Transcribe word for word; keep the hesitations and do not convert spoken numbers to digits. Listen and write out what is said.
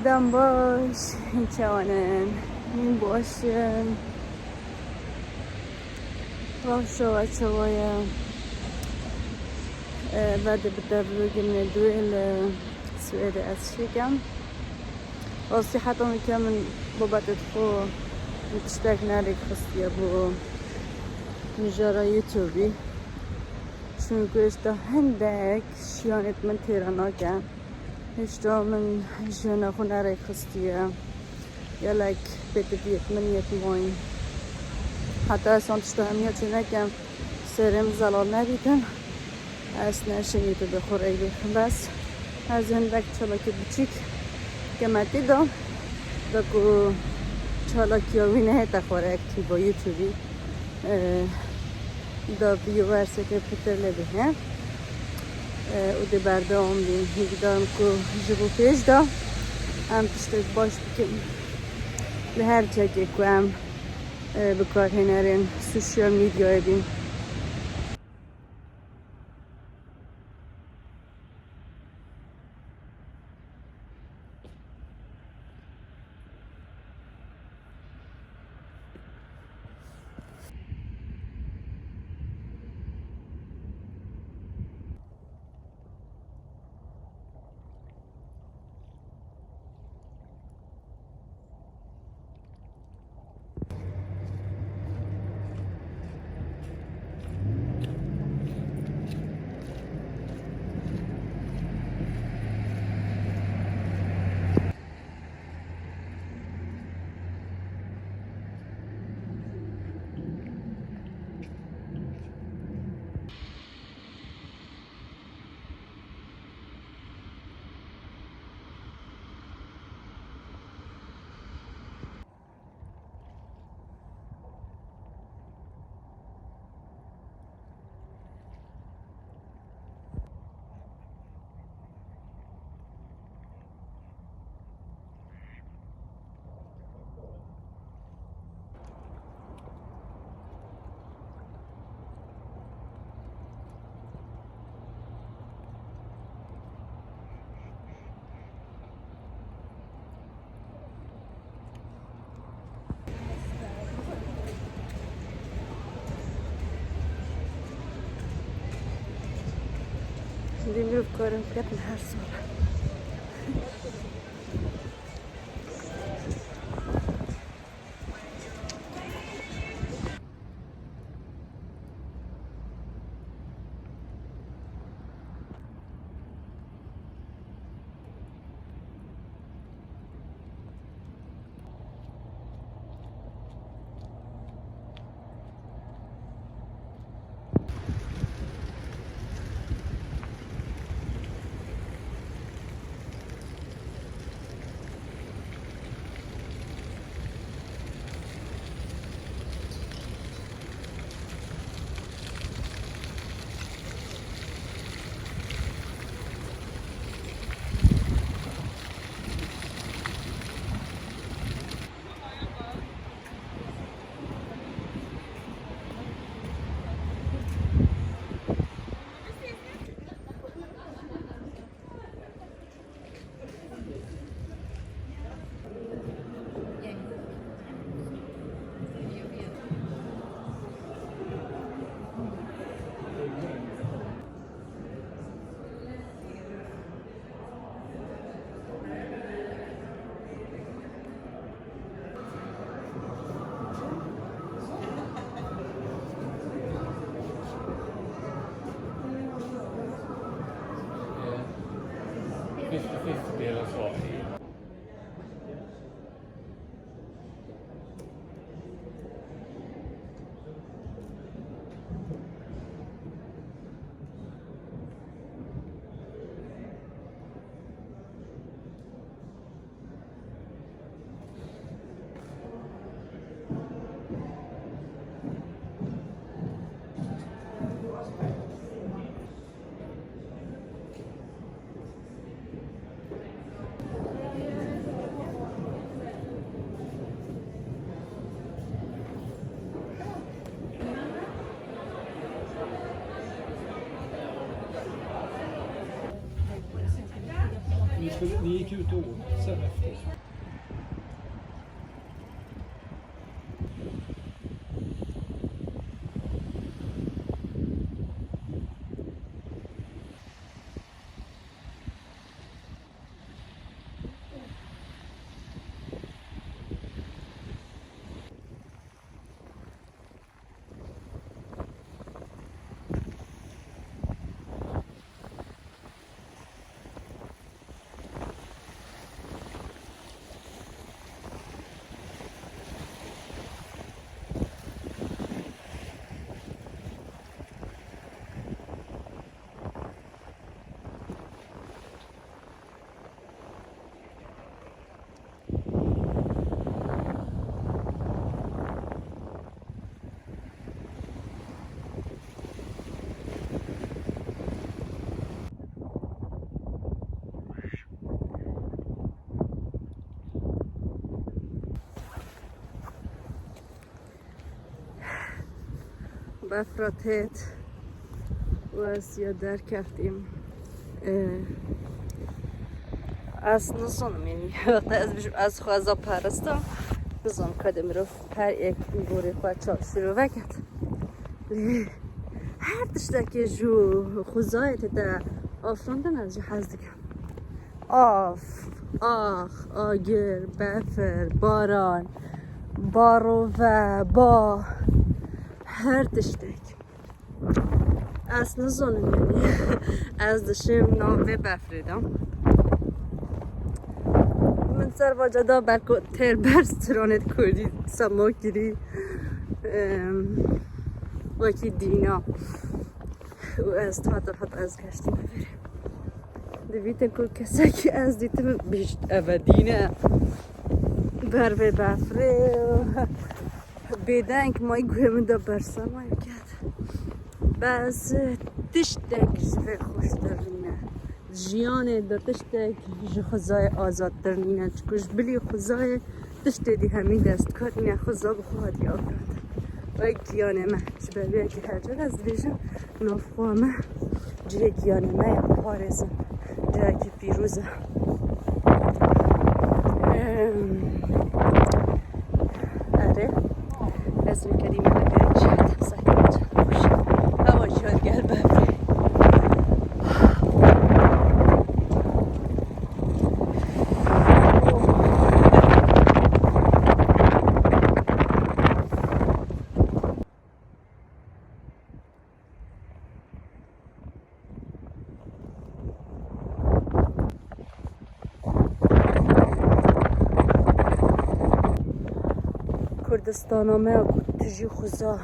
Dem baş, çawan in? Min baş in. Rewşa we çawa ye? E, vedê bi te vlogê min ê duê li Swêdê ez çêkem. Rastî heta nûke min babetê xwe min tiştek nerêxistiye bo mijara YouTubeî. Çunku hêşta hindek şiyanêt min têra nake. Hêşta min jiyana xwe nerêxistiye. Gelek pêtiviyêt min yêt mayîn. Heta ez van tişta hemiya çênekem, serê min zelal nebîtin. Ez neşim YouTubeê xwe rey bêxim. Bes ez hindek çalakî biçîk ke me tê da, da ku çalakiya wî nehête xwarê aktîfa YouTubeî. E, da viewerseke pitir lê bihê. E, û dê berdewam bîn. Hêvîdarim ku ji bo pêş de em tiştek baş bikin. Li her çekê ku em, e, bikarhênerên sosyal medyayê bîn. Hindî mirov karin biketin her sal. Fifty fifty eller så. Ni gick ut och åt. Befra têt û ez ya derkeftîm. Ee, ez nizanim, yanî, wexta ez bijim, ez xweza peristim. Nizanim, kadê mirov her êk gorê xwe çav şîrove ket. Lê her tiştekê ji xwezayê tête afirandin, ez jî hez dikim. Av, ax, agir, befir, baran, barove, ba, her tiştek. Ez nizanim, yanî, ez dişêm nav vê befrê de. Min ser vaca da belko têr berz stranê di kurdî sema kirî, em, wekî dîna. Û ez ta rehet ez geştim vê. Divîtin ku kesekî ez dîtim bihîşt eve dîne. Ber vê befrê bêdeng may guhê min de bersemayê ket. Bes tiştek ji vê xweştir nîne. Jiyanê de tiştek ji xwezayê azadtir nîne. Çiku ji bilî xwezayê tiştê dî hemî dest kar nîne. Xweza bi xwe hatiye afirandin. Wek giyanê me. Ji ber vê yekê her car ez dibêjim, navxweha me cihê giyanê me ye, parêzin. Cihekî pîroz e. Em, erê. Ez li kerî me dibe çi heta sekine çi xweş. Hewa jî gel bevê. Kurdistana me ya ku tu jî xuza